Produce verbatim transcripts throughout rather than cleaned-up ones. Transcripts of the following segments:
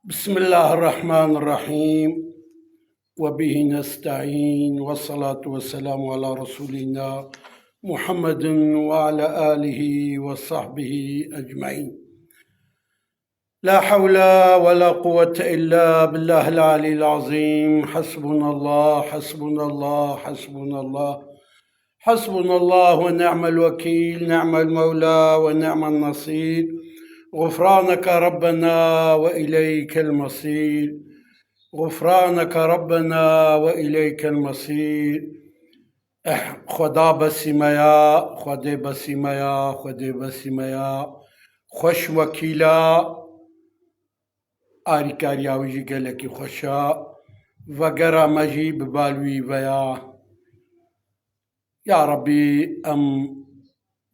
بسم الله الرحمن الرحيم. وبه نستعين، والصلاة والسلام على رسولنا محمد وعلى آله وصحبه أجمعين. لا حول ولا قوة إلا بالله العلي العظيم. حسبنا الله، حسبنا الله، حسبنا الله. حسبنا الله ونعم الوكيل، نعم المولى ونعم النصير. غفرانك ربنا وإليك المصير. غفرانك ربنا وإليك المصير. Eh, Xweda besî me ya, Xwedê besî me ya, Xwedê besî me ya. Xweş wekîla, arîkariya wî jî gelekî xweş e. Vegera me jî bi bal wî ve ya. Ya Rebî, em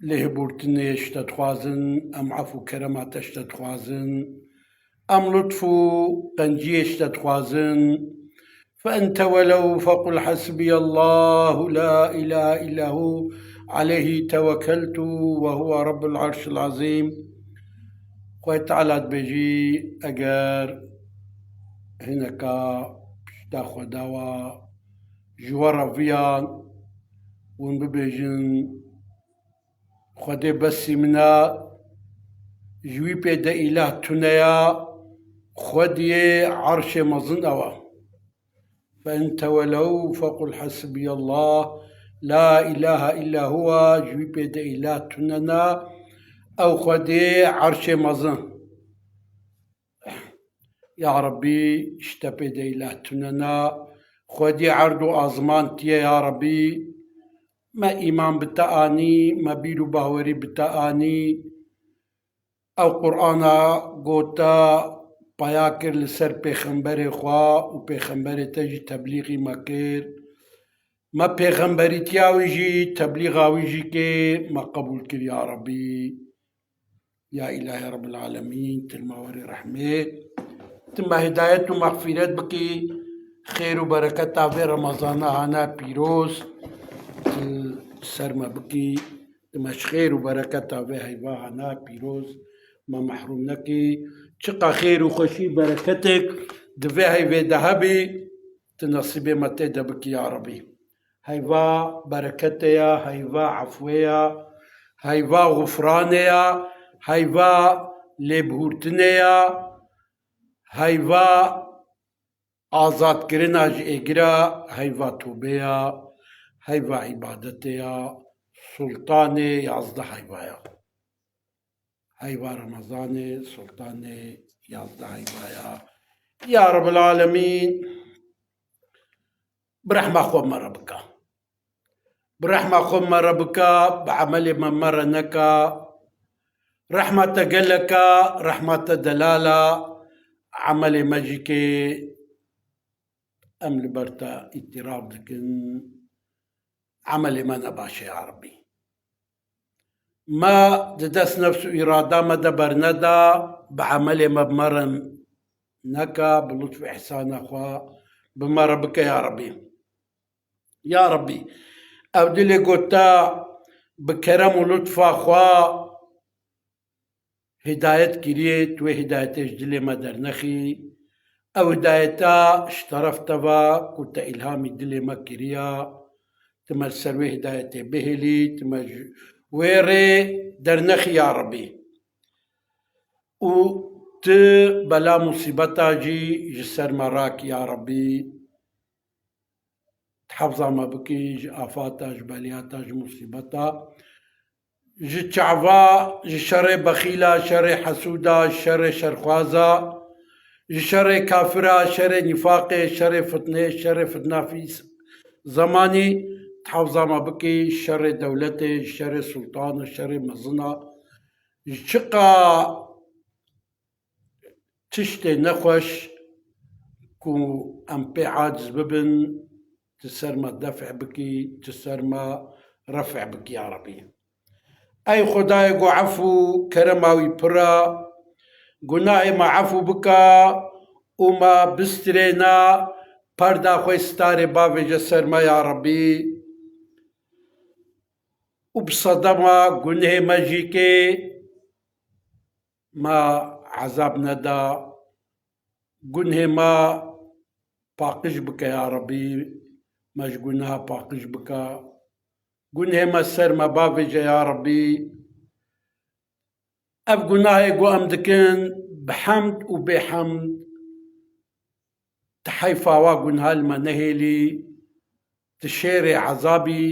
lêhibûrtinê ji te dixwazin, em ef û kerema te ji te dixwazin, em lutf û qenciyê ji te dixwazin. فإن تولوا فقل حسبي الله لا إله إلا هو عليه توكلت وهو رب العرش العظيم. Xwedê Teala dibêjî, eger hineka pişta xwe dawa ji we re viyan, hûn bibêjin, Xwedê besî min e, ji wî pê de îlah tune ya, Xwediyê erşê mezin ew e. فإن تولوا فقل حسبي الله لا إله إلا هو, ji wî pê de îlah tune ne, ew Xwediyê erşê mezin. Ya Rebî, ji te pê de îlah tune ne, Xwediyê erd û azman tiye ya Rebî. Me îman bi te anî, me bîr û bawerî bi te anî. Ew Qur'ana ku te peya kir li ser pêxemberê xwe û pêxemberê te jî teblîxî me kir. Me pêxemberîtiya wî jî, teblîxa wî jî kê, me qebûl kir ya Rebî. Ya Îlahê Rebbil Alemîn, tu li me werê rehmê, tu me hidayet û mexfîret bikî, xêr û bereketa vê Remezana hana pîroz tu ser me bikî, tu me ji xêr û bereketa vê heyva hana pîroz me mehrûm nekî. Çiqa xêr û xweşî bereketek di vê heyvê de hebî, tu nesîbê me tê de bikî ya Rebî. Heyva bereketê ya, heyva efwê ya, heyva xufranê ya, heyva lêbihûrtinê ya, heyva azadkirina ji êgir a, heyva tobê ya, heyva îbadetê ya, sultanê yazdeh heyva ya. Heyva Remezanê, sultanê yazdeh heyva ya. Ya Rebbil Alemîn, bi rehma xwe me re bike. Bi rehma xwe me re bike, bi emelê me me re neke. Rehma te gelek e, rehma te delal e, emelê me jî kê, em li ber te îtiraf dikin, emelê me ne baş e ya Rebî. Me di dest nefs û îrada me de berneda, bi emelê me bi me re neke, bi lutf û îhsana xwe bi me re bike ya Rebî. Ya Rebî, ev dilê ku te bi kerem û lutfa xwe hidayet kiriye, tu wê hidayetê ji dilê me dernexî. Ew hidayeta ji teref te ve ku te îlhamî dilê me kiriya, tu me li ser wê hidayetê bihêlî, tu me ji wê rê dernexî ya Rebî. Û tu bela musîbeta jî ji ser me rakî ya Rebî. Hifza me bikî ji afata, ji beliyata, ji musîbeta, ji çava, ji şerê bexîla, şerê hesûda, şerê şerxwaza, ji şerê kafira, şerê nîfaqê, şerê fitnê, şerê fitna fî zemanî, hifza me bikî şerê dewletê, şerê sultana, şerê mezina, ji çiqa tiştê nexweş ku em pê aciz bibin, tu ser me def' bikî, tu ser me ref' bikî ya Rebî. Ey Xwedayê ku efû kerema wî pir e, gunahê me efû bike û me bistirêne perda xwe starê bavêje ser me ya Rebî. Û bi sedema gunehê me jî kê me ezab neda, Gunhê me paqij bike ya Rebî, me ji gunaha paqij bike. Gunhê me ser me bavêje ya Rebî. Ev gunahê ku em dikin, bi hemd û bê hemd, ti heyfa wa gunha li me nehêlî, ti şêrê ezabî,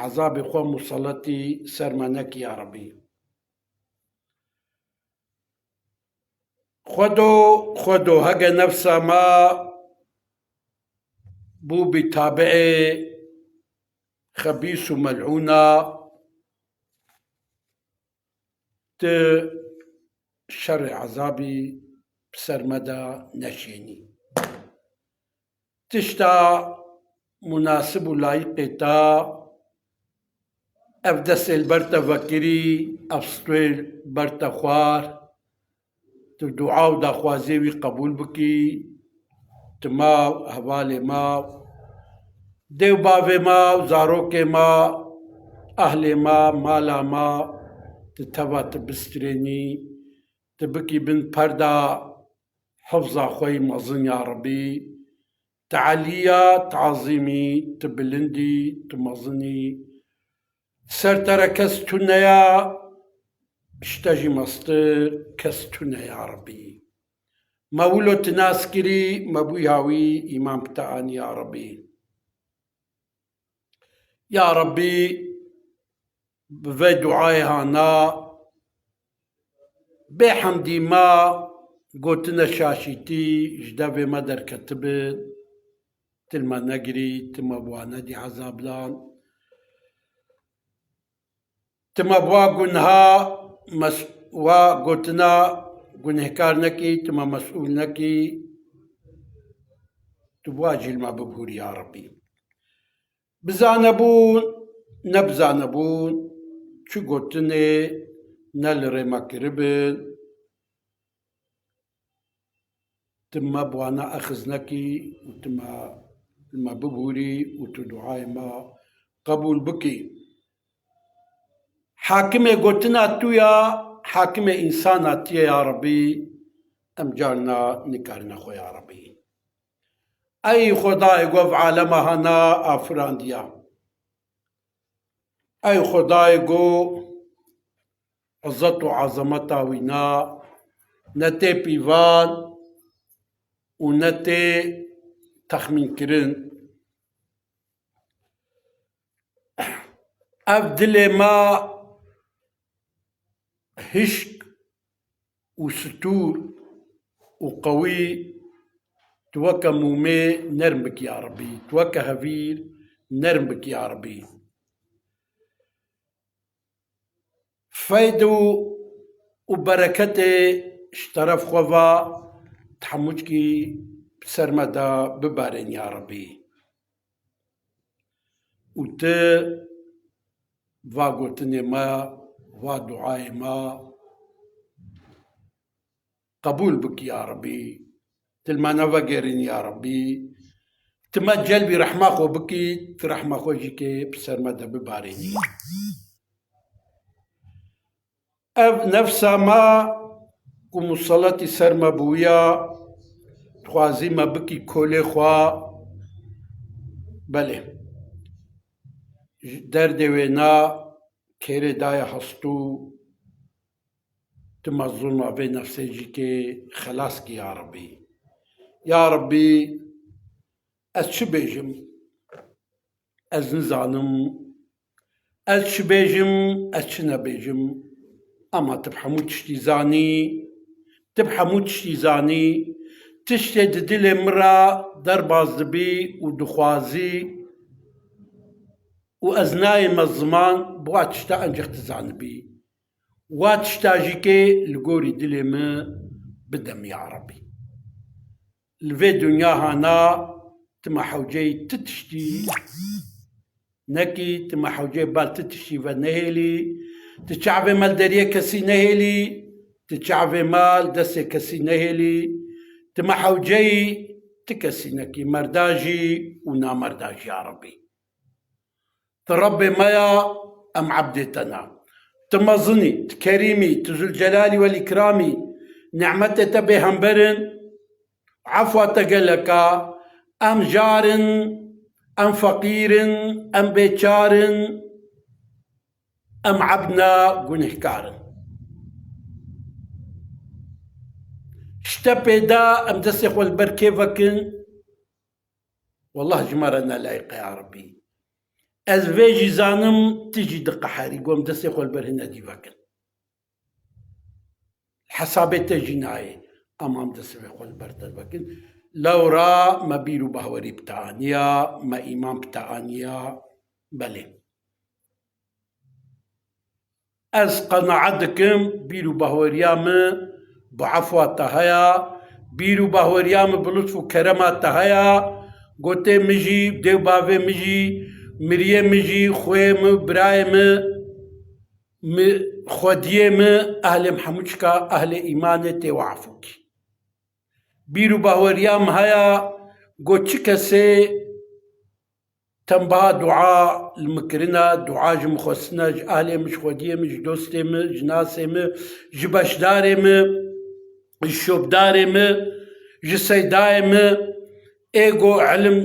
ezabê xwe museletî ser me nekî ya Rebî. Xwedo, Xwedo, hege nefsa me bûbî tabiê xebîs û melûna, tu şerê ezabî bi ser me de neşênî. Tişta munasib û layiqê te, ev destê li ber te vekirî, ev stûyê li ber te xwar, tu dua û daxwaziyê wî qebûl bikî, tu ma û hevalê ma, dê û bavê ma û zarokê ma, ehlê ma, mala ma, tu teva tu bistrênî, tu bikî bin perda hifza xwe yî mezin ya Rebî, tu elî ya, tu ezîm î, tu bilind î, tu mezin î. Ser te re kes tune ya, ji te jî mestir kes tune ya Rebî. Me wilo tu nas kirî, me bûya wî îman bi te anî ya Rebî. Ya Rebî, bi vê duayê hana, bê hemdî me gotine şaşîtî ji devê me derketibin, tu li me negirî, tu me bi wan nedî ezab dan. Tu me bi wa gunha mes-, wa gotina gunehkar nekî, tu me mesûl nekî, tu bi wa jî li me bibûrî ya Rebî. Bizanebûn, nebizanebûn, çi gotinê ne li rê me kiribin, tu me bi wana exiz nekî û tu me, li me bibûrî û tu duayê me qebûl bikî. Hakimê gotina tu ya, hakimê însana tu ye ya Rebî, em carna nikarine xwe ya Rebî. Ey Xwedayê ku ev alema hana afirandiya. Ey Xwedayê ku izet û ezemeta wî na, ne tê pîvan û ne tê texmînkirin. Ev dilê me hişk û stûr û qewî, tu weke mûmê nerm bikî ya Rebî, tu weke hevîr nerm bikî ya Rebî. Feyd û, û bereketê ji teref xwe ve ti hemûçkî bi ser me de bibarên ya Rebî. Û tu va gotinê me, va duayê me qebûl bikî ya Rebî. Tu li me nevegerînî ya Rebî. Tu me celbî rehma xwe bikî, tu rehma xwe jî kê bi ser me de bibarînî. Ev nefsa me ku museletî ser me bûya, dixwazî me bikî kolê xwe. Belê. Ji derdê wê na kêrê daye hestû, tu me zulma vê nefsê jî kê, xelas kî ya Rebî. Ya Rebî, ez çi bêjim? Ez nizanim. Ez çi bêjim, ez çi nebêjim? Ama tu bi hemû tiştî zanî, tu bi hemû tiştî zanî, tiştê di dilê min re derbas dibî û dixwazî û ez nayême ziman, bi wa tişta encex tu zanibî. Wa tişta jî kê li gorî dilê min bidim ya Rebî. Li vê dinya hana tu me hewceyî ti tiştî nekî, tu me hewceyê bal ti tiştî ve nehêlî, tu çavê me li deriyê kesî nehêlî, tu çavê me li destê kesî nehêlî, tu me hewceyî ti kesî nekî, merda jî û namerda jî ya Rebî. Tu Rebbê me ya, em ebdê te ne. Tu mezin î, tu kerîm î, tu Zülcelalî wel Îkram î, nîmetê te bêhember in, Efwa te geleka, em jar in, em feqîr in, em bêçar in, em ebd ne, gunehkar in. Ji te pê de em destê xwe li ber kê vekin? Wallah ji me re ne layiq e ya Rebbî. Ez vê jî zanim, tu jî diqeherî, ku em destê xwe li ber hinekî vekin. Hesabê te jî nayê. Em em destê xwe li ber te vekin. Lewra me bîr û bahwerî bi te aniya, me îman bi te aniya. Belê. Ez qenaet dikim, bîr û bahweriya min bi efwa te haya, bîr û bahweriya min bi lutf û kerema te haya, gotê min jî, dê û bavê min jî, miriyê min jî, xwê min, birayê min, mi-, xwediyê min, ehlê min hemû çika, ehlê îmanê tê we efû kî. Bîr û bahweriya min haya, got çi kesê tembaha dua li min kirina, dua ji min xwestina, ji ahlê min, ji xwediyê min, ji dostê min, ji nasê min, ji beşdarê min, ji şopdarê min, ji seydayê min, ê go ilim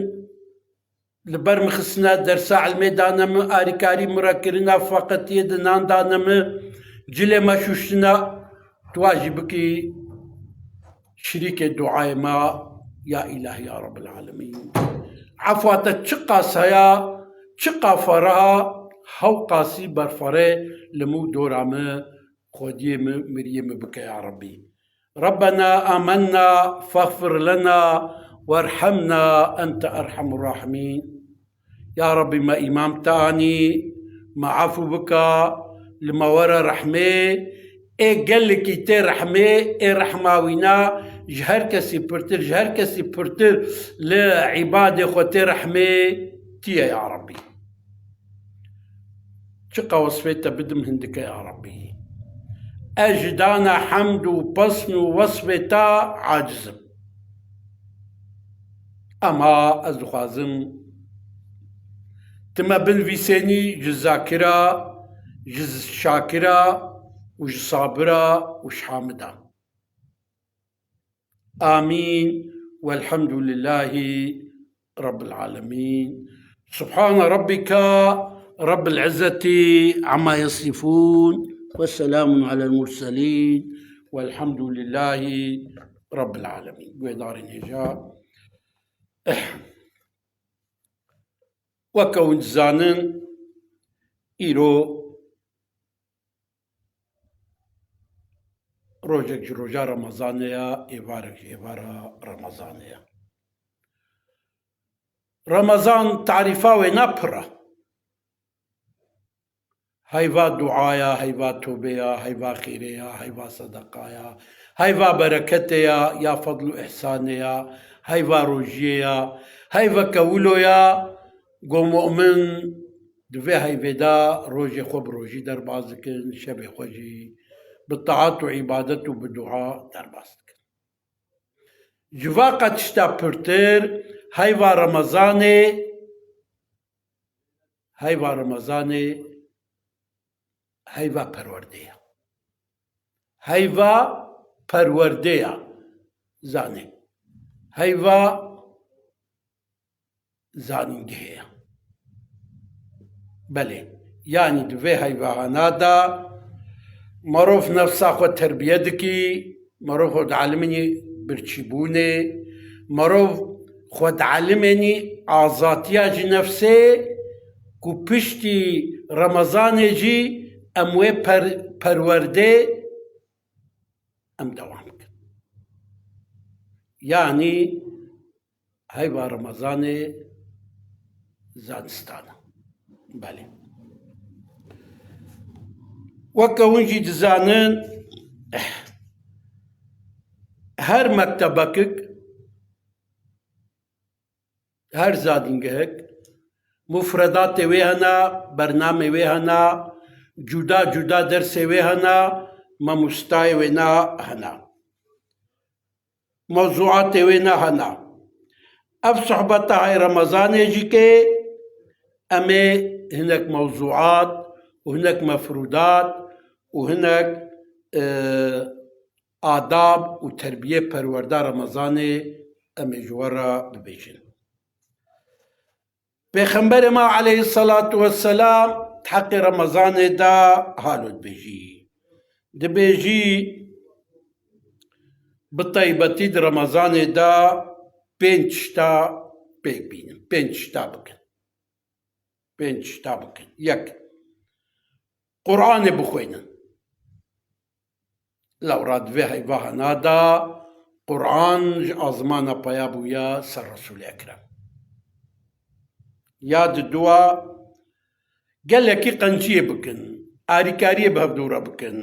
li ber min xistina, dersa ilmê dane min, arîkarî min re kirina, feqetiyê de nan dane min, cilê me şuştina, tu wa jî bikî şirîkê duayê me, ya îlahî, ya Rebbel Alemîn. Efwa te çiqas heye, çiqa fereh e, hewqasî berfere li min û dora min, xwediyê min, miriyê min bike ya Rebbî. Rebbena amenna fexfir lena werhemna ente erhemur rahimîn. Ya Rebbî, me îman te anî, me efû bika, li me were rehmê, ê gelekî tê rehmê, ê rehma wîna ji her kesî pirtir, ji her kesî pirtir li îbadê xwe tê rehmê tî ye ya Rebbî. Çiqa wesfê te bidim hindike ya Rebbî. Ez ji dana hemd û pesn û wesfê te aciz im. Ema ez dixwazim tu me binivîsênî ji zakira, ji şakira û ji sabira û ji hamida. Amîn. Welhamdulillahî Rabbil alemîn. Subhane Rabbike Rabbil izzeti amma yasifûn. Ve selamun alel murselîn. Welhamdulillahî Rabbil alemîn. Guhdarên hêja. Weke hûn dizanin, îro rojek ji roja Remezanê ye, êvarek ji êvara Remezanê ye. Remezan tarîfa wê ne pir e. Heyva duaya, heyva tobeya, heyva xêrê ya, heyva sedaqaya, heyva bereketê ya, ya fedl û ihsanê ya, heyva rojiyê ya, heyva kewilo ya, go mu'min di vê heyvê de rojê xwe bi rojî derbas dikin, şevê xwe jî bi taat û îbadet û bi dua derbas dikin. Ji va qe tişta pirtir, heyva Remezanê, heyva Remezanê, heyva perwerdê ye. Heyva perwerdê ye. Zanê. Heyva zanîngehê ye. Belê. Yanî di vê heyvahana de merov nefsa xwe terbiye dikî, merov xwe dieliminî birçîbûnê, merov xwe dielimenî azatiya ji nefsê ku piştî Remezanê jî em wê per-, perwerdê em dewam bikin. Yanî heyva Remezanê zanistan e. Belê. Weke hûn jî dizanin, her mektebekik, her zadîngehek mufredatê wê hene, bernamê wê hene, cuda cuda dersê wê hene, mamostayê wê ne hene. Mewzuatê wê ne hene. Ev sohbeta hey Remezanê jî ke em ê hinek mewzuat û hinek mefrûdat û hinek, e, adab û terbiyê perwerda Remezanê em ê ji we re bibêjin. Pêxemberê me aleyhisselatu vesselam di heqê Remezanê de halo dibêjî. Dibêjî, bi taybetî di Remezanê de pênc tişta pêk bînin, pênc tişta bikin. Pênc tişta bikin. Yek, Qur'anê bixwînin. Lewra di vê heyvahana de Qur'an ji azmana peya bûye ser Resûlê Ekrem. Ya di dua, gelekî qenciyê bikin, arîkariyê bi hevdû re bikin.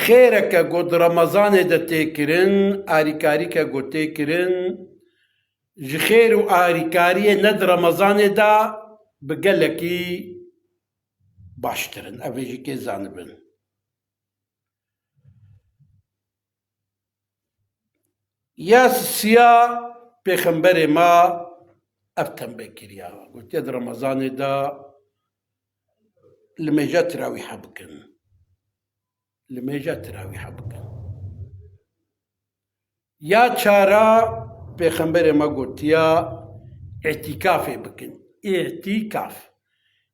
Xêreke ku di Remezanê de tê kirin, arîkarîke ku tê kirin, ji xêr û arîkariyê ne di Remezanê de bi gelekî baştir in. Ev ê jî kê zanibin. Ya sisiya, Pêxemberê me ev tembeh kiriya. Gotiye di Remezanê de limêja tirawîha bikin. Limêja tirawîha bikin. Ya çara, Pêxemberê me gotiya, îtîkafê bikin. Îtîkaf.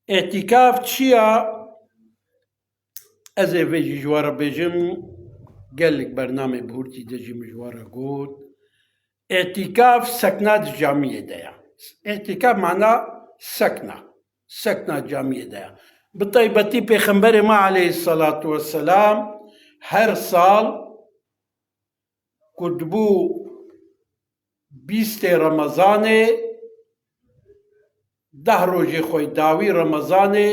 Îtîkaf çi ya? Ez ê vê jî ji we re bêjim, gelek bernamê bihurtî de jî min ji we re got. Îtîkaf sekna di camiyê de ye. Îtîkaf mana sekna. Sekna camiyê de ye. Bi taybetî Pêxemberê me aleyhisselatu vesselam her sal ku dibû bîstê Remezanê, deh rojê xwe dawî Remezanê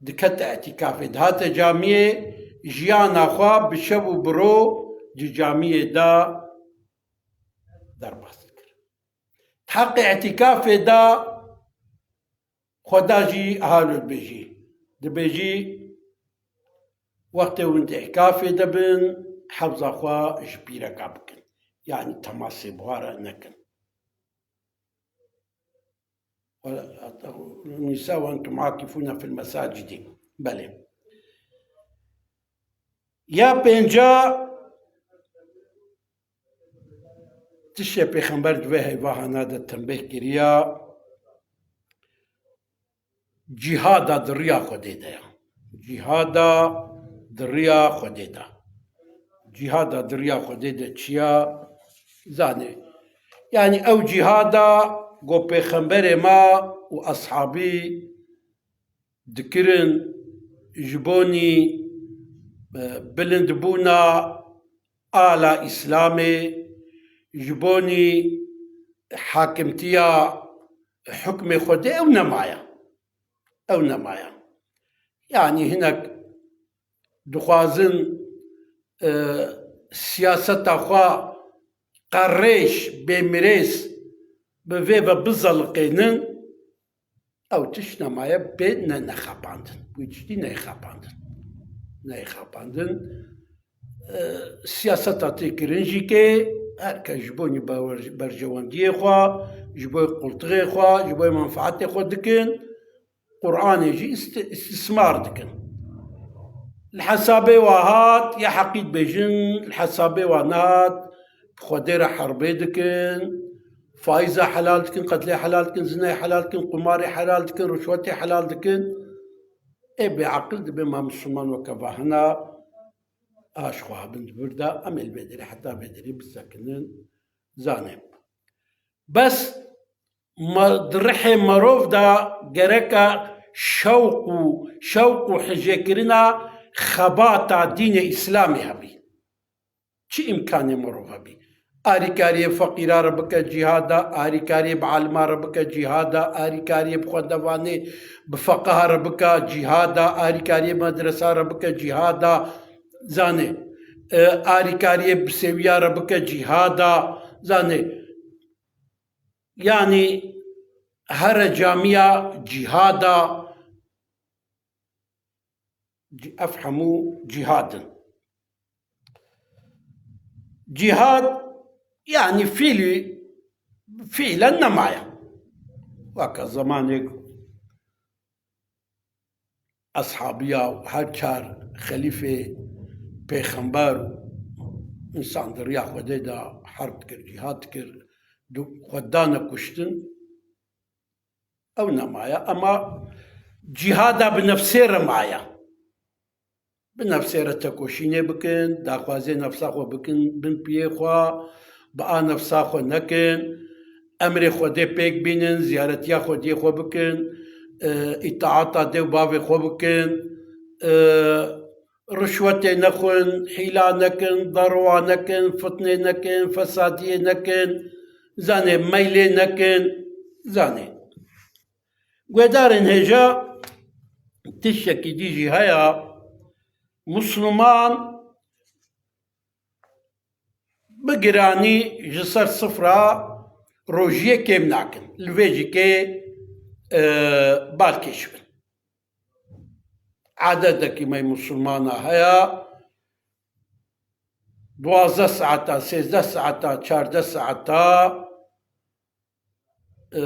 dikete îtîkafê, dihate camiyê, jiyana xwe bi şev û bi ro di camiyê de derbas dikir. Di heqê îtîkafê de Xweda jî halo dibêjî. Dibêjî, wextê hûn di îtîkafê de bin, hewza xwe ji pîreka bikin. Yanî temasê bi wa re nekin. Nisa ve entum akifûne fil mesacidi. Belê. Ya pênca, tiştê Pêxember di vê heyvahana de tembeh kiriya, cîhada di riya Xwedê de ye. Cîhada di riya Xwedê de. Cîhada di riya Xwedê de çi ya? Zanê. Yanî ew cîhada ku Pêxemberê me û eshabî dikirin ji bonî, e, bilindbûna ala Îslamê, ji bonî hakimtiya hukmê Xwedê ew nemaye. Ew nemaye. Yanî hinek dixwazin, e, siyaseta xwe qerrêş, bêmirêz bi vê ve bizeliqênin, ew tişt nemaye bê ne, nexapandin. Wî tiştî neyê xapandin. Neyê xapandin. E, siyaseta tê kirin jî kê, her kes ji bo nî bawer-, berjewendiyê xwe, ji bo qultixê xwe, ji bo menfaetê xwe dikin. Qur'anê jî îsti-, îstismar dikin. Li hesabê wa hat, ya heqî dibêjin, li hesabê wa nehat, bi Xwedê re herbê dikin, faiza helal dikin, qetlê helal dikin, zinayê helal dikin, qumarê helal dikin, rişwetê helal dikin. Ê bêeqil dibê ma misilman weke vahina, a ji xwe hebin di vir de, em ê li vê derê heta vê derê bisekinin, zanê. Bes me-, di rihê merov de gereka şewq û, şewq û hijêkirina xebata dînê Îslamê hebî. Çi îmkanê merov hebî? Arîkariyê feqîra re bike cîhada, arîkariyê bi alima re bike cîhada, arîkariyê bi xwendevanê, bi feqiha re bike cîhada, arîkariyê medresa re bike cîhada, zanê, e, arîkariyê bi sêwiya re bike cîhada, zanê. Yanî here camiya cîhada, Cî-, ev hemû cîhad in. Cîhad, yanî fîlî, fîlen nemaye. Weke zemanê eshabiya û her çar xelîfê pêxember, Însan di riya Xwedê de herb dikir, cîhad dikir, du-, xwe dane kuştin. Ew nemaye. Ema cîhada bi nefsê re maye. Bi nefsê re tekoşînê bikin, daxwazê nefsa xwe bikin bin piyê xwe, bi a nefsa xwe nekin, emrê Xwedê pêk bînin, ziyaretiya Xwediyê xwe bikin, e, îtaata dê û bavê xwe bikin, e, rişwetê nexwin, hîla nekin, derwa nekin, fitnê nekin, fesadiyê nekin, zanê meylê nekin, zanê. Guhdarên hêja tiştekî dî jî heye, Misliman bi giranî ji ser sifra rojiyê kêm nakin. Li vê jî kê, e, balkêş bin. Adetekî me Mislimana heye, duwazdeh saeta, sêzdeh saeta, çardeh saeta, e,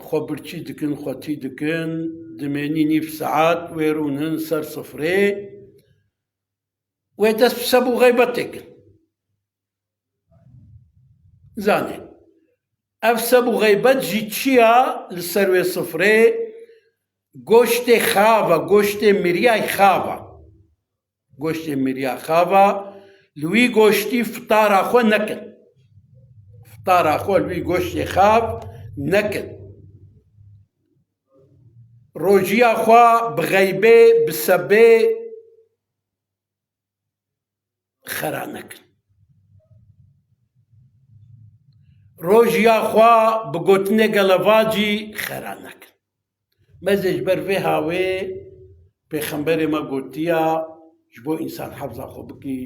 xwe birçî dikin, xwe tî dikin, dimênî nîv saet wê rûnin ser sifrê, wê dest bi seb û xeybetê kin. Zanê. Ev seb û xeybet jî çi ya li ser wê sifrê? Goştê xav e, goştê miriyay xav e. Goştê miriya xav e, li wî goştî fitara xwe nekin. Fitara xwe li wî goştê xav nekin. Rojiya xwe bi xeybê, bi sebê xera nekin. Rojiya xwe bi gotinê gelevacî xera nekin. Me zê ji ber vê hawê Pêxemberê me gotiya, ji bo însan hefza xwe bikî,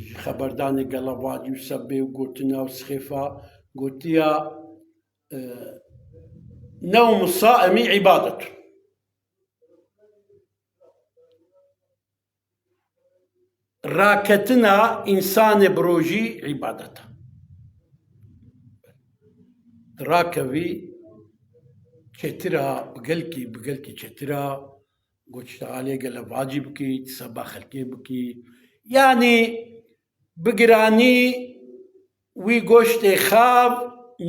ji xeberdanê gelevacî û sebê û gotina û sixêfa gotiya, e, "Newmu saimi îbadetun." Raketina însanê bi rojî îbadet e. Rakevî çêtir e, bi gelkî, bi gelkî çêtir e, got, ji aliyê gelevacî bikî, seba xelkê bikî. Yanî bi giranî wî goştê xav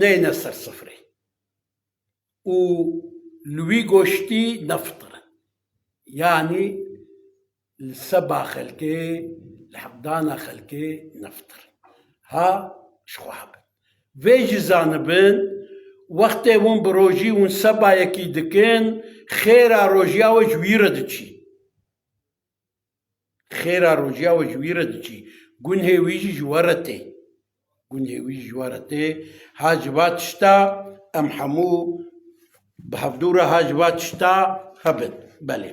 neyne ser sifrê. Û li wî goştî nefitirin. Yanî li seba xelkê, li heqdana xelkê nefitirin. Ha ji xwe hebin. Vê jî zanibin, wextê hûn bi rojî hûn seba yekî dikin, xêra rojiya we ji wî re diçî. Xêra rojiya we ji wî re diçî. Gunhê wî jî ji we re tê. Gunhê wî jî ji we re tê. Ha ji va tişta em hemû bi hevdû re ha ji va tişta hebin. Belê.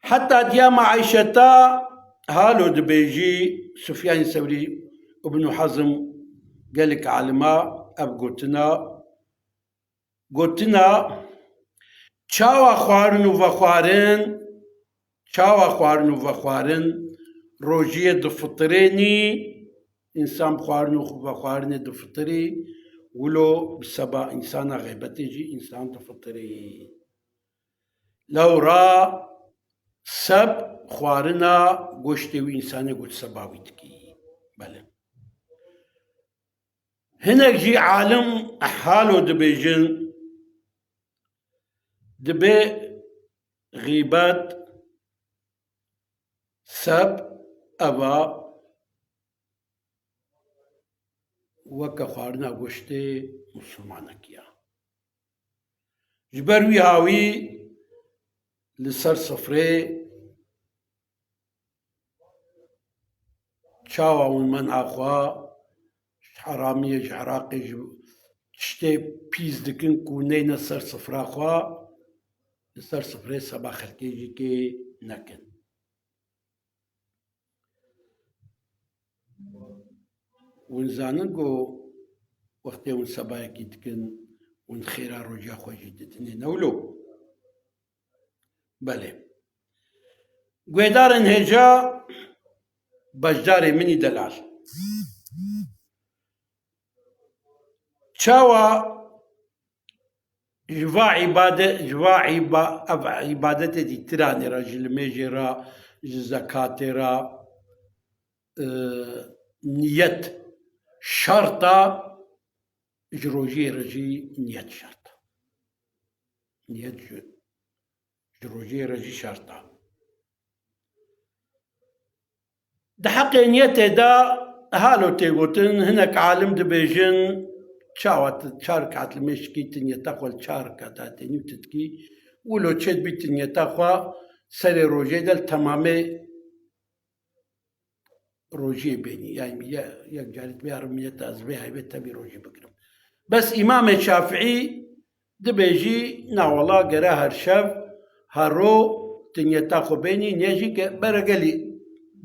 Heta diya me Eyşeta halo dibêjî, Sufyanê Sewrî, Ibnû Hezm gelek alima ev gotina, gotina, çawa xwarin û vexwarin, çawa xwarin û vexwarin rojiyê difitirênî, însan bi xwarin û vexwarinê difitirî, wilo bi seba însana xeybetê jî însan difitirî. Lewra seb xwarina goştê wî însanê got seba wî dikî. Belê. Hinek jî alim halo dibêjin, dibe xîbet, seb, eva weke xwarina goştê misilmanekî ya. Ji ber wî hawî li ser sifrê çawa hûn men'a xwe ji heramiyê, ji iraqê, ji tiştê pîs dikin ku neyne ser sifra xwe, li ser sifrê seba xelkê jî kê nekin. Hûn zanin ku wextê hûn sebayekî dikin, hûn xêra rojiya xwe jî didinê, ne wilo? Belê. Guhdarên hêja, beşdarê min î delal. Çawa ji va îbade-, ji va îba-, ev îbadetê dîtiranê re, ji limêjê re, ji zekatê re, e, niyet şert e, ji rojiyê re jî niyet şert e. Niyet ji, ji rojiyê re jî şert e. Di heqê niyetê de halo tê gotin, hinek alim dibêjin, çawa tu çar rekat li mêj dikî, tu niyeta xwe li çar rekata tênî û tu dikî, wilo çêdibî tu niyeta xwe serê rojê de li temamê rojiyê bênî. Yani ye-, yek carî tu bê ya Rib min niyeta ez vê heyvê tevî rojî bigirim. Bes Îmamê Şafiî dibêjî, na wela gere her şev, her ro tu niyeta xwe bênî, nê jî ge-, bere gelî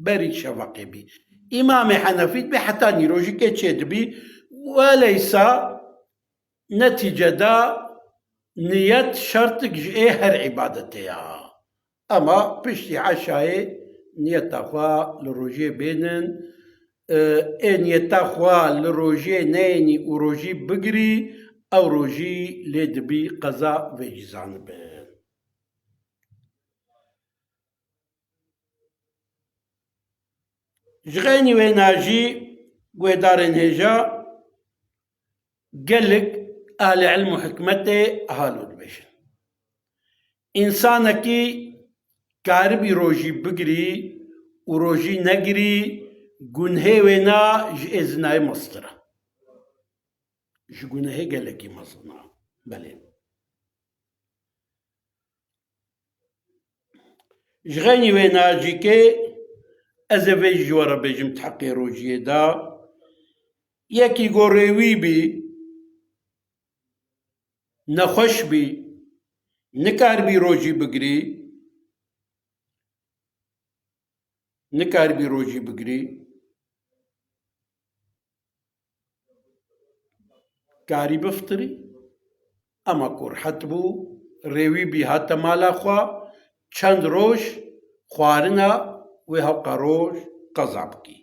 berî şeveqê bî. Îmamê Henefî dibê heta nîrojîkê çêdibî. Weleysa netîcede niyet şertik ji ê her îbadetê ya. Ema piştî eşayê niyeta xwe li rojiyê bênin, e, ê niyeta xwe li rojiyê neyênî û rojî bigirî, ew rojî lê dibî qeza vê jî zanibin. Ji xeynî wêna jî guhêdarên hêja gelek ehlê ilm û hikmetê halo dibêjin. Însanekî karibî rojî bigirî û rojî negirî, gunhê wêna ji ê zinayê mestir e. Ji gunehê gelekî mezin e. Belê. Ji xeynî wê nacîkê ez ê vê ji we re bêjim di heqê rojiyê de. Yekî go rêwî bî, nexweş bî, nikaribî rojî bigirî, nikaribî rojî bigirî, karî biftirî, ema ku rihet bû, rêwî bî hate mala xwe, çend roj xwarina wê hewqa roj qeza bikî.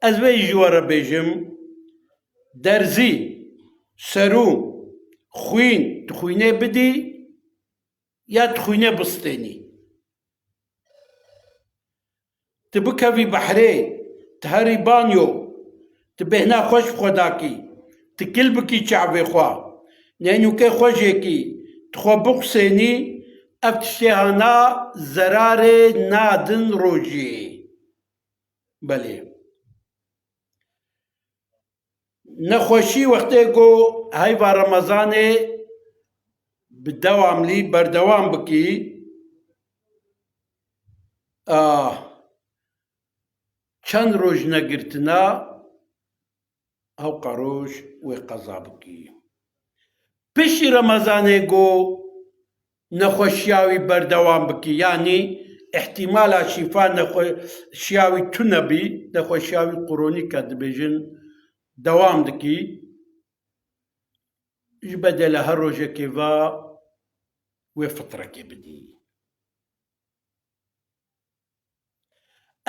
Ez vê ji we re bêjim, derzî, serû, xwîn, tu xwînê bidî, ya tu xwînê bistênî. Tu bikevî behrê, tu herî banyo, tu bêhna xweş bi xwe dakî, tu kil bikî çavê xwe, nênûkê xwe jêkî, tu xwe bixusênî, ev tiştê hana zerarê nadin rojiyê. Belê. Nexweşî wextê ku heyva Remezanê bi dewamlî berdewam bikî, ah, çend roj negirtina, hewqa roj wê qeza bikî. Piştî Remezanê ku nexweşiya wî berdewam bikî, yanî îhtîmala şîfa nexweşiya wî tune bî, nexweşiya wî kronîk e dibêjin, dewam dikî, ji bedela her rojekê ve wê fitrekê bidî.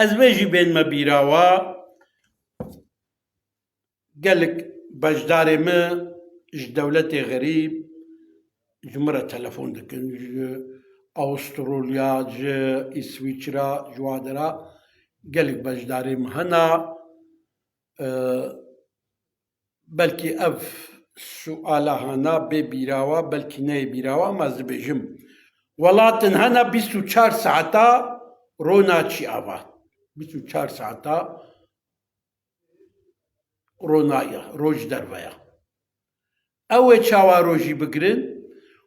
Ez vê jî bên me bîra we, gelek beşdarê me ji dewletê xerîb ji min re telefon dikin, ji Awistralya, ji Îswîçra, ji wa dera gelek beşdarê me hene. E, belkî ev suala hana bê bîra we, belkî neyê bîra we, ama ez dibêjim. Welatin hene bîst û çar saeta ro naçî ava. Bîst û çar saeta ro naye, roj derve ye. Ew ê çawa rojî bigirin?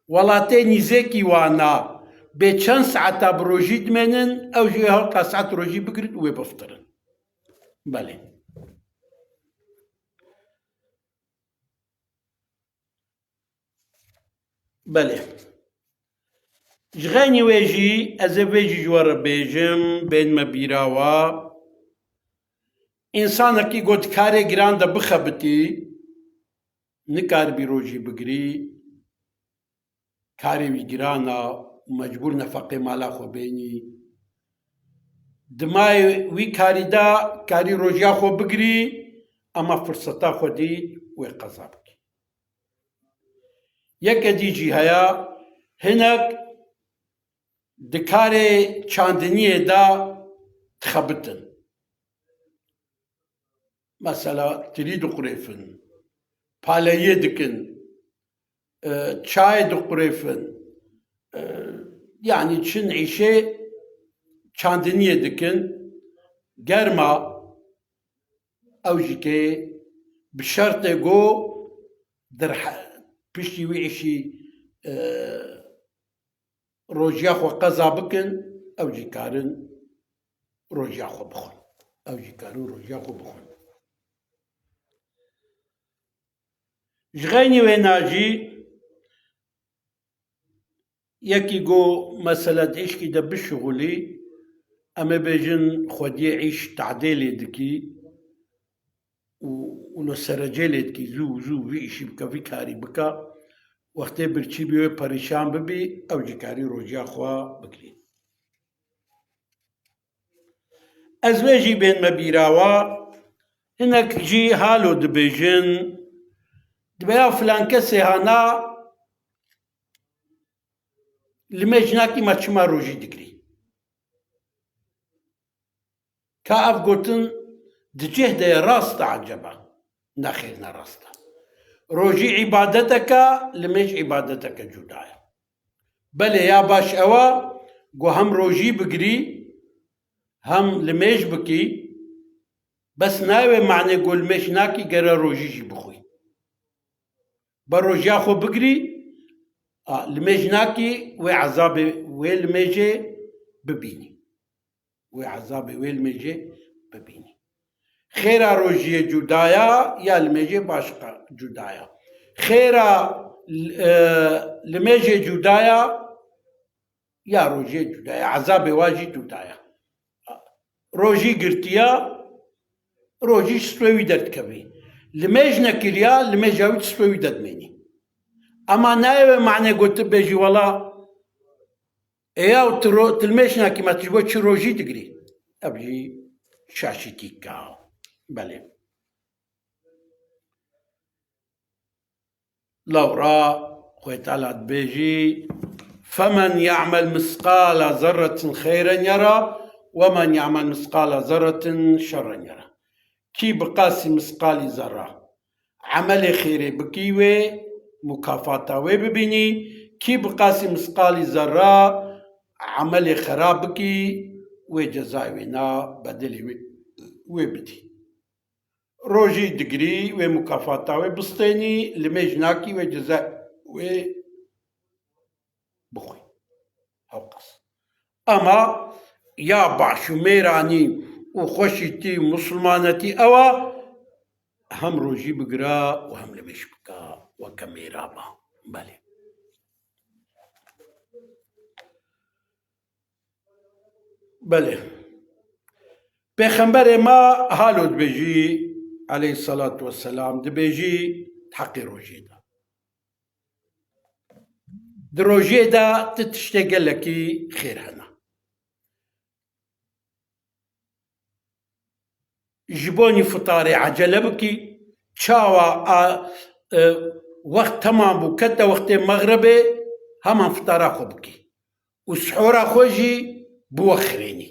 Welatê nîzêkî wana bê çend saeta bi rojî dimênin, ew jî ê hewta saet rojî bigirin û wê biftirin. Belê. Belê. Ji xeynî wê jî, ez ê vê jî ji we re bêjim, bên me bîra we. Însanekî got karê giran de bixebitî, nikaribî rojî bigirî, karê wî giran e û mecbûr nefeqê mala xwe bênî. Di mayê wî karî de karî rojiya xwe bigirî, ema firseta xwe dît wê qeza bikî. Yeke dî jî heye, hinek di karê çandiniyê de dixebitin. Mesela tirî diqurêfin, paleyê dikin, e, çayê diqurêfin, e, yanî çin îşê çandiniyê dikin, germa, ew jî kê bi şertê ku dirhe-, piştî wî îşî, e, rojiya xwe qeza bikin, ew jî karin rojiya xwe bixwin. Ew jî karin rojiya xwe bixwin. Ji xeynî wêna jî yekî ku mesela di îşkî de bişixulî, em ê bêjin xwediyê îş tadêlê dikî, û, û li serecê lê dikî, zû, zû vî îşî bike, vî karî bike, wextê birçî bî wê perîşan bibî, ew jî karî rojiya xwe bigirî. Ez wê jî bên me bîra we, hinek jî halo dibêjin, dibe ya filan kesê hana, li mêj nakî me çima rojî digirî? Ka ev gotin di cih de ye, rast e eceba? Nexêr, ne rast e. Rojî îbadeteke, limêj îbadeteke cuda ye. Belê, ya baş ew e ku hem rojî bigirî, hem limêj bikî, bes nayê wê manê ku limêj nakî, gere rojî jî bixwî. Be rojiya xwe bigirî, a, limêj nakî, wê ezabê wê limêjê bibînî. Wê ezabê wê limêjê bibînî. Xêra rojiyê cuda ya, ya limêjê başqa cuda ya. Xêra, e, limêjê cuda ya, ya rojiyê cuda ya. Ezabê wa jî cuda ya. Rojî girtiya, rojî stûyê wî derdikevî. Limêj nekiriya, limêja wî stûyê wî de dimênî. Ema nayê wê manê ku tu bêjî, wela, ê yaw, tu ro-, tu limêj nakî, me tu ji bo çi rojî digirî? Ev jî şaşîtî ka. Belê. Lewra Xwê Teala dibêjî, "Femen ya'mel misqala zerretin xeyren yera, we men ya'mel misqala zerretin şerren yera." Kî bi qasî misqalî zerra emelê xêrê bikî wê, mukafata wê bibînî, kî bi qasî misqalî zerra emelê xerab bikî, wê cezayê wê na, bedelê wê, wê bidî. Rojî digirî, wê mukafata wê bistênî, limêj nakî, wê ceza wê bixwî. Hewqas. Ema ya baş û mêranî û xweşîtî û misilmanetî ew e, hem rojî bigire û hem limêj bike, weke mêra be. Belê. Belê. Pêxemberê me halo dibêjî, aleyhisselatu vesselam, dibêjî, di heqê rojiyê de. Di rojiyê de ti tiştê gelekî xêr hene. Ji bonî fitarê ecele bikî, çawa a, e, wext temam bû, kete wextê mexribê, heman fitara xwe bikî. Û sihora xwe jî bi we xirênî.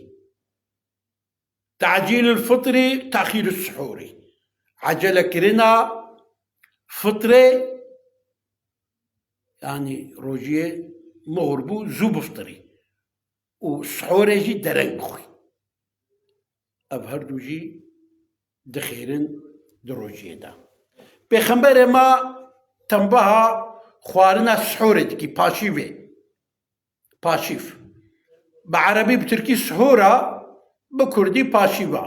Tacîlul fitrî, taxîrus suhûrî. Ecelekirina fitrê, yanî rojiyê mohr bû, zû biftirî. Û sihorê jî dereng bixwî. Ev her du jî dixêrin di rojiyê de. Pêxemberê me tembeha xwarina sihorê dikî, paşîvê. Paşîv. Bi erebî, bi tirkî sihor e, bi kurdî paşîv e.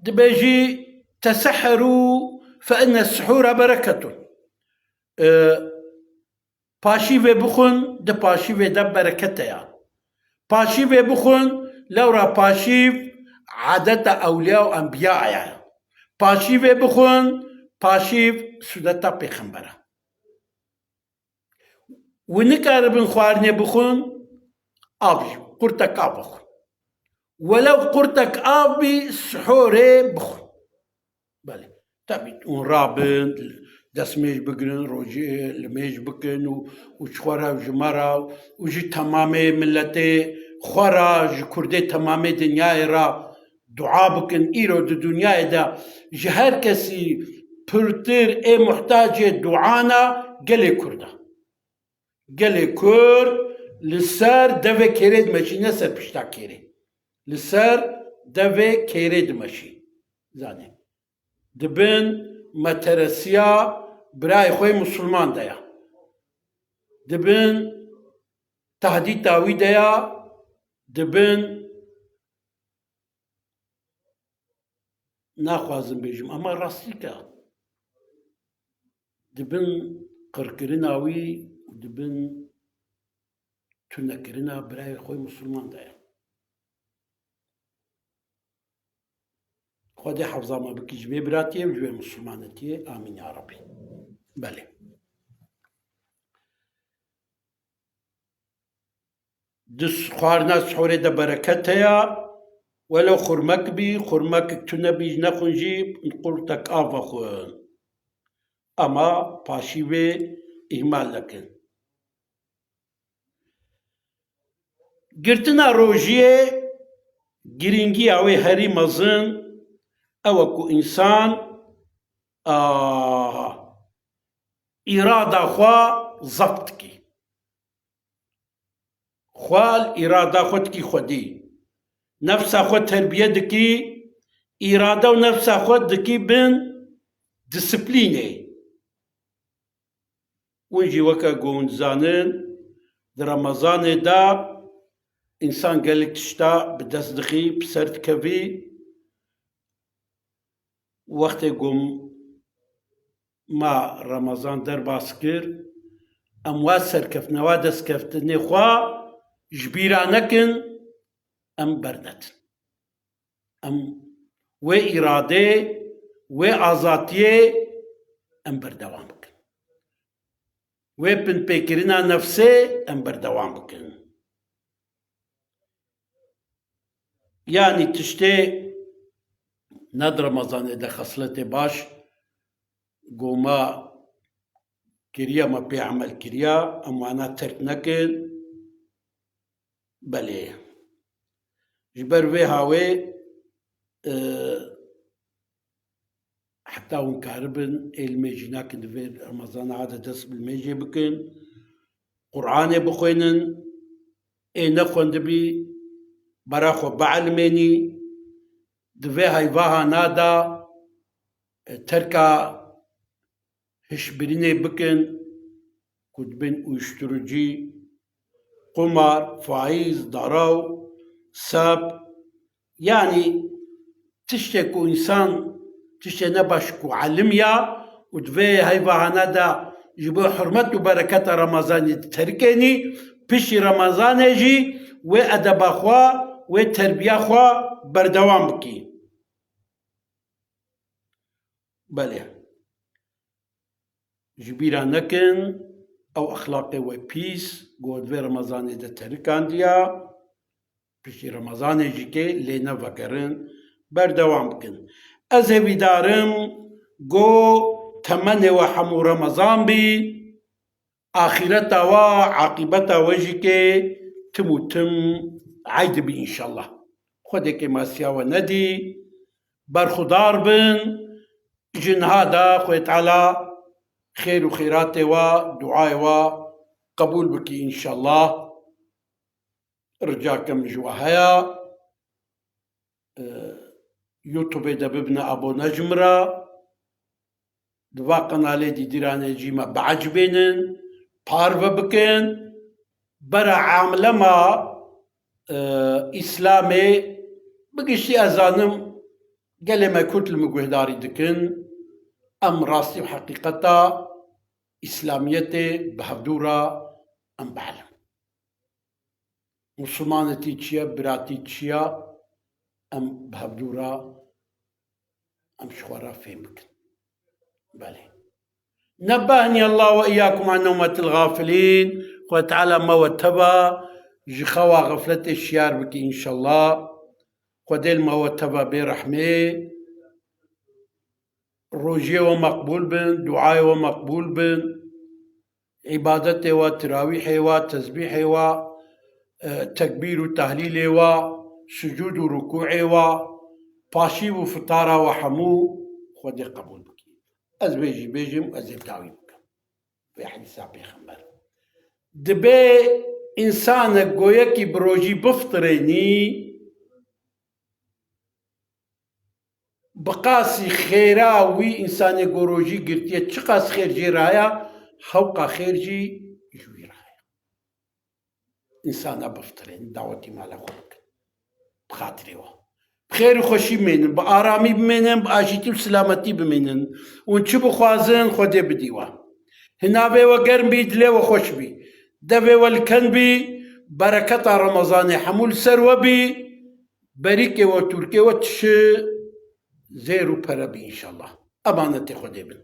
Dibêjî, "Teseherû fe inne suhûre bereketun." E, Paşîvê bixwin, di paşîvê de bereket heye. Paşîvê bixwin, lewra paşîv adeta ewliya û enbiya ye. Paşîvê bixwin, paşîv suneta pêxember e. Wi nikaribin xwarinê bixwin, av jî, qurtek av bixwin. Welew qurtek av bî, sihorê bixwin. Belê. Tabî hûn rabin, destmêj bigirin, rojê li mêj bikin û, û ji xwe re û ji me re û ji temamê miletê xwe re, ji Kurdê temamê dinyayê re dua bikin. Îro di dinyayê de ji her kesî pirtir ê muhtacê duana gelê Kurd e. Gelê Kurd li ser devê kêrê dimeşî, ne ser pişta kêrê. Li ser devê kêrê dimeşî. Zanî. Di bin meteresiya birayê xwe yê misilman de ya. Di bin tehdîta wî de ya, di bin, naxwazim bêjim, ama rastîk e. Di bin qirkirina wî û di bin tunekirina birayê xwe yê misilman de ye. Xwedê hefza me bikî ji vê biratiyê û ji vê misilmanetiyê. Amîn ya Rabbî. Belê. Di xwarina sihorê de bereket heye. Welo xurmek bî, xurmekek tune bî, ji nexwin jî qurtek av vexwin. Ama paşî vê îhmal nekin. Girtina rojiyê, girîngiya wê herî mezin ew e ku însan, a, îrada xwe zeft dikî. Xwe li îrada xwe dikî xwedî. Nefsa xwe terbiye dikî, îrade û nefsa xwe dikî bin disiplînê. Hûn jî weke ku hûn dizanin, di Remezanê de însan gelek tişta bi dest dixî, bi ser dikevî. Wextê ku ma Remezan derbas kir, em wa serkeftina, wa destkeftinê xwe ji bîra nekin, em bernetin. Em wê îradê, wê azatiyê em berdewam bikin. Wê binpêkirina nefsê em berdewam bikin. Yanî tiştê ne di Remezanê de xesletê baş ku me kiriye, me pê emel kiriye, em wana terk nekin. Belê. Ji ber vê hawê, e, heta hûn karibin, ê limêjî nakin, di vê Remezana de dest bi limêjê bikin, Quranê bixwînin, ê nexwendibî, bera xwe bielmênî, di vê heyvahana de, e, terka hişbirînê bikin ku dibin uyuşturucî, qumar, faîz, daraw, sep, yanî tiştê ku însan, tiştê nebaş ku elim ya û di vê heyvahana de ji bo hurmet û bereketa Remezanê diterikênî, piştî Remezanê jî wê edeba xwe, wê terbiya xwe berdewam bikî. Belê. Ji bîra nekin, ew exlaqê we pîs, ku di vê Remezanê de terikandiya, piştî Remezanê jî kê lê nevegerin, berdewam bikin. Ez hêvîdar im, ku temenê we hemû Remezan bî, axîreta we, aqîbeta we jî kê tim û tim eyd bî înşallah. Xwedê kêmasiya we nedî, berxudar bin, ji niha de Xwedê Teala xêr û xêratê we, duayê we qebûl bikî înşallah. Rica ke min ji we heye, e, YouTubeê de bibine abone ji min re. Di va qenalê dîdîranê jî me biecibênin, parve bikin. Bera alema, e, Îslamê bi giştî ez zanim gelê me Kurd li min guhdarî dikin. Em rastî û heqîqeta Îslamiyetê bi hevdû re em bielin. Misilmanetî çi ye, biratî çi ye, em bi hevdû re em ji xwe re fêm bikin. Belê. Nebbehni Allah ve iyyakum an nevmetil gafilîn. Xwedê Teala me we teva ji xewa xefletê şiyar bike înşallah. Xwedê li me we teva bê rehmê. Rojiyê we meqbûl bin, duayê we meqbûl bin, îbadetê we, tirawîhê we, tesbîhê we, e, tekbîr û tehlîlê we, sucûd û rukûê we, paşîv û fitara we hemû Xwedê qebûl bike. Ez vê jî bêjim, ez ê dawî bikim. Vê hedîsa Pêxember. Dibê însanek go yekî bi rojî biftirênî, bi qasî xêra wî însanê go rojî girtiye, çiqas xêr jê re haya, hewqa xêr jî ji wî re haya. Însana biftirên, dawetî mala xwe bikin. Bi xatirê we. Bi xêr û xweşî bimênin, bi aramî bimênin, bi aşîtî û silametî bimênin. Hûn çi bixwazin, Xwedê bidî we. Hinavê we germ bî, dilê we xweş bî. Devê we li ken bî, bereketa Remezanê hemû li ser we bî. Berîkê we, tûrkê we tişi zêr û pere bî înşallah. Emanetê Xwedê bin.